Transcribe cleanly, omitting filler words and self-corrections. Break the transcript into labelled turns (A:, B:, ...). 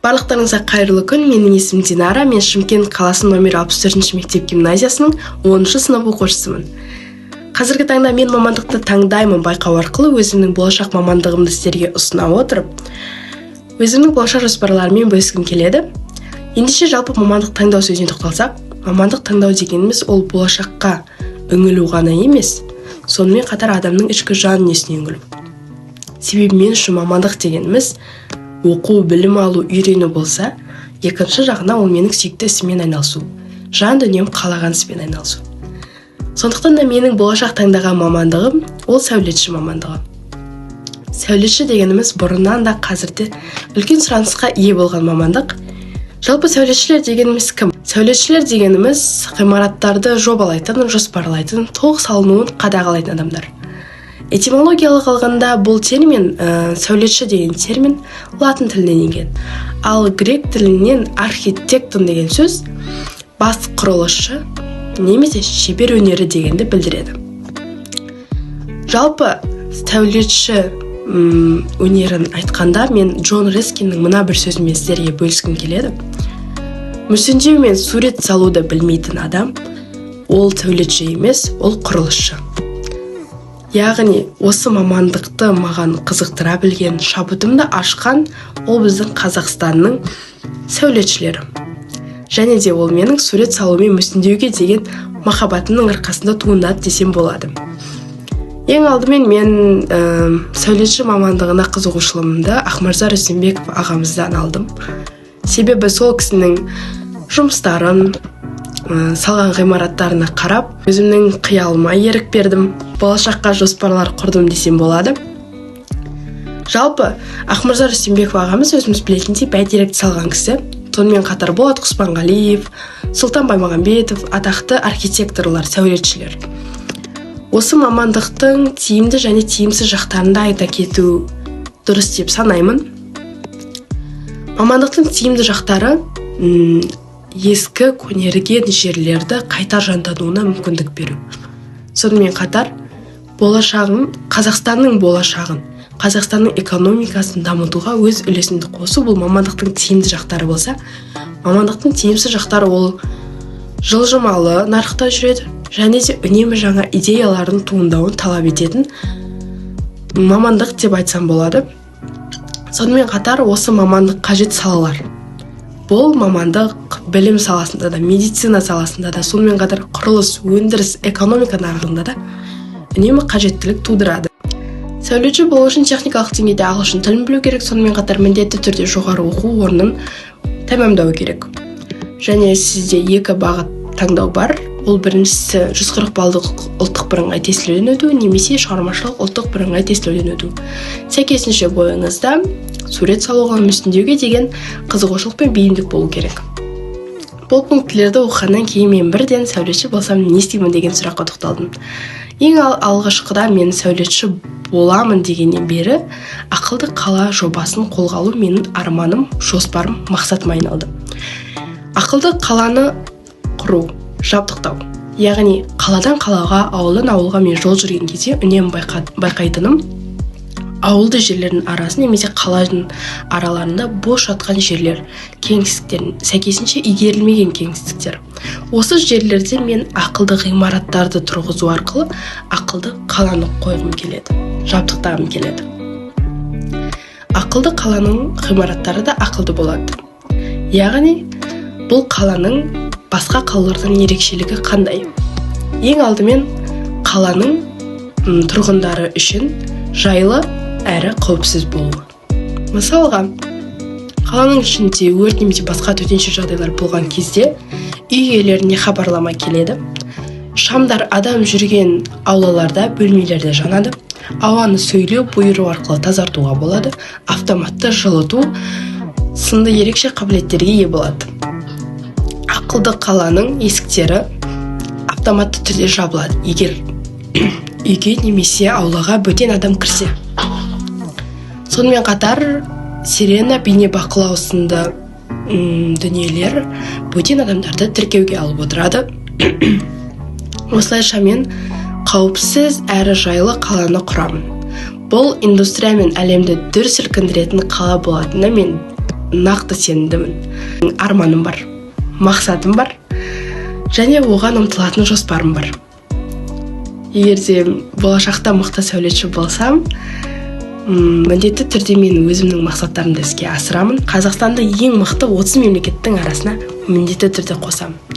A: Барлықтарыңызға қайырлы күн! Менің есімім Динара. Мен Шымкент қаласының номер 64 мектеп гимназиясының 10 сынып оқушысымын. Қазіргі таңда «Мен мамандықты таңдаймын» байқауы арқылы өзімнің болашақ мамандығымды сіздерге ұсына отырып, өзімнің болашақ жоспарларыммен бөліскім келеді. Ендеше, жалпы мамандық таңдау сөзіне тоқталсақ, мамандық таңдау дегеніміз ол болашаққа үңілу ғана емес, сонымен қатар адамның ішкі жан дүниесіне үңілу. Себебі мен үшін мамандық дегеніміз оқу, білім алу, үйрену болса, екінші жағынан ол менің сүйікті ісіммен айналысу, жан дүнием қалаған іспен айналысу. Сондықтан да менің болашақ таңдаған мамандығым ол сәулетші мамандығы. Сәулетші дегеніміз бұрыннан да, қазір де үлкен сұранысқа ие болған мамандық. Жалпы, сәулетшілер дегеніміз кім? Сәулетшілер дегеніміз ғимараттарды жобалайтын, жоспарлайтын, толық салынуын қадағалайтын адамдар. Этимологиялық алғанда, бұл термин, сәулетші деген термин латын тілінен енген, ал грек тілінен архитектон деген сөз бас құрылысшы немесе шебер өнері дегенді білдіреді. Жалпы, сәулетші өнерін айтқанда, мен Джон Рескиннің мына бір сөзімен сіздерге бөліскім келеді: «Мүсіндеу мен сурет салуды білмейтін адам ол сәулетші емес, ол құрылысшы». Яғни осы мамандықты маған қызықтыра білген, шабытымды ашқан ол біздің Қазақстанның сәулетшілері және де ол менің сурет салу мен мүсіндеуге деген махаббатымның арқасында туындады десем болады. Ең алдымен мен сәулетші мамандығына қызығушылығымды Ақмырза Рүстембеков ағамыздан алдым. Себебі сол кісінің жұмыстарын, салған ғимараттарына қарап, өзімнің қиялыма ерік бердім, болашаққа жоспарлар құрдым десем болады. Жалпы, Ақмырза Рүстембеков ағамыз, өзіміз білетіндей, Бәйтеректі салған кісі. Сонымен қатар Болат Құспанғалиев, Сұлтан Баймағамбетов атақты архитекторлар, сәулетшілер. Осы мамандықтың тиімді және тиімсіз жақтарын да айта кету дұрыс деп санаймын. Мамандықтың тиімді жақтары: ескі, көнерген жерлерді қайта жандануына мүмкіндік беру, сонымен қатар болашағын, Қазақстанның болашағын, Қазақстанның экономикасын дамытуға өз үлесіңді қосу. Бұл мамандықтың тиімді жақтары болса, мамандықтың тиімсіз жақтары ол жылжымалы нарықта жүреді және де үнемі жаңа идеялардың туындауын талап ететін мамандық деп айтсам болады. Сонымен қатар осы мамандық қажет салалар: бұл мамандық білім саласында да, медицина саласында да, сонымен қатар құрылыс, өндіріс, экономика нарығында да үнемі қажеттілік тудырады. Сәулетші болу үшін техникалық деңгейде ағылшын тілін білу керек, сонымен қатар міндетті түрде жоғары оқу орнын тәмамдау керек. Және сізде екі бағыт таңдау бар. Ол біріншісі 140 балдық ұлттық бірыңғай тестілеуден өту немесе шығармашылық ұлттық бірыңғай тестілеуден өту. Сәйкесінше, бойыңызда сурет салуға, мүсіндеуге деген қызығушылық пен бейімдік болу керек. Бұл пунктілерді оқығаннан кейін мен бірден сәулетші болсам, не істеймін деген сұраққа тоқталдым. Ең алғашқыда мен сәулетші боламын дегеннен бері ақылды қала жобасын қолға алу менің арманым, жоспарым, мақсатыма айналды. Ақылды қаланы құру, жабдықтау, яғни қаладан қалаға, ауылдан ауылға мен жол жүрген кезде үнемі байқайтыным ауылды жерлердің арасы немесе қаланың араларында бос жатқан жерлер, кеңістіктер, сәйкесінше игерілмеген кеңістіктер. Осы жерлерде мен ақылды ғимараттарды тұрғызу арқылы ақылды қаланы қойғым келеді, жабдықтағым келеді. Ақылды қаланың ғимараттары да ақылды болады. Яғни бұл қаланың басқа қалалардан ерекшелігі қандай? Ең алдымен қаланың тұрғындары үшін жайлы әрі қауіпсіз болуы. Мысалға, қаланың ішінде өрт немесе басқа төтенше жағдайлар болған кезде үй иелеріне хабарлама келеді. Шамдар адам жүрген аулаларда, бөлмелерде жанады. Ауаны сөйлеу, бұйыру арқылы тазартуға болады. Автоматты жылыту сынды ерекше қабілеттерге ие болады. Ақылды қаланың есіктері автоматты түрде жабылады, егер үйге немесе аулаға бөтен адам кірсе. Сонымен қатар сирена, бейнебақылау сынды дүниелер бөтен адамдарды тіркеуге алып отырады. Осылайша мен қауіпсіз әрі жайлы қаланы құрамын. Бұл индустрия мен әлемді дүр сілкіндіретін қала болатынына мен Нақты сенімдімін. Арманым бар, мақсатым бар және оған ұмтылатын жоспарым бар. Егер де болашақта мықты сәулетші болсам, міндетті түрде мен өзімнің мақсаттарымды іске асырамын. Қазақстанды ең мықты 30 мемлекеттің арасына міндетті түрде қосамын.